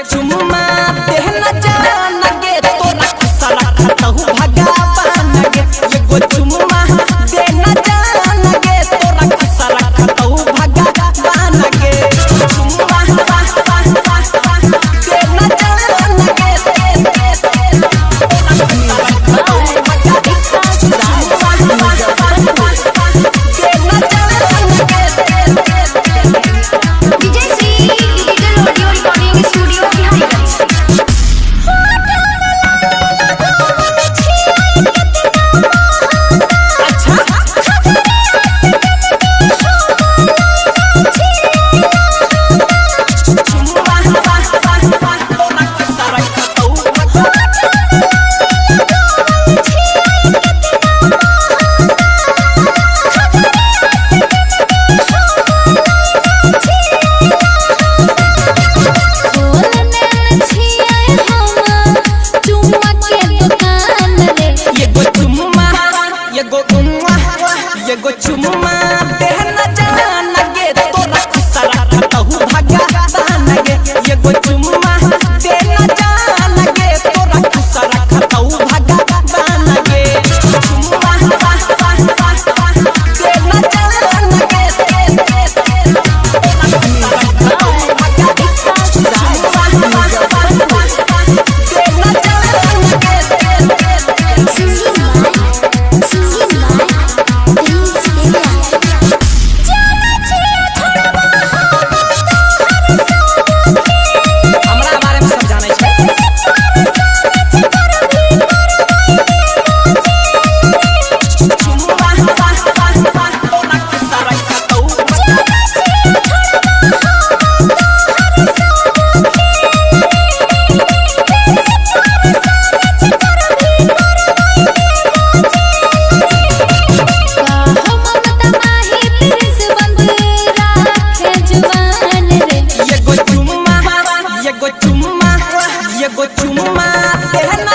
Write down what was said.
चुम्मा देहना जान गे तोरा खुशा रखतहु भगवान गे। एगो चुम्मा देहना जान गे तोरा खुशा रखतहु भगवान गे। चुम्मा देहना जान गे तोरा खुशा रखतहु भगवान देहना जान गे। Vijay Shri digital audio recording studio Bihariganj. अच्छा चुम्मा तोरा खुशा रखतहु भगवान। एगो चुम्मा एगो उम्मा एगो चुम्मा देहना जान गे तोरा खुशा रखतहु भगवान गे। एगो चुम्मा देहना जान गे तोरा खुशा रखतहु भगवान गे। चुम्मा देहना जान गे तोरा खुशा रखतहु भगवान देहना जान गे। हमरा बारे में सब जानै छै। चुम्मा तोरा खुशा रखतहु भगवान। एगो चुम्मा एगो चुम्मा एगो चुम्मा देहना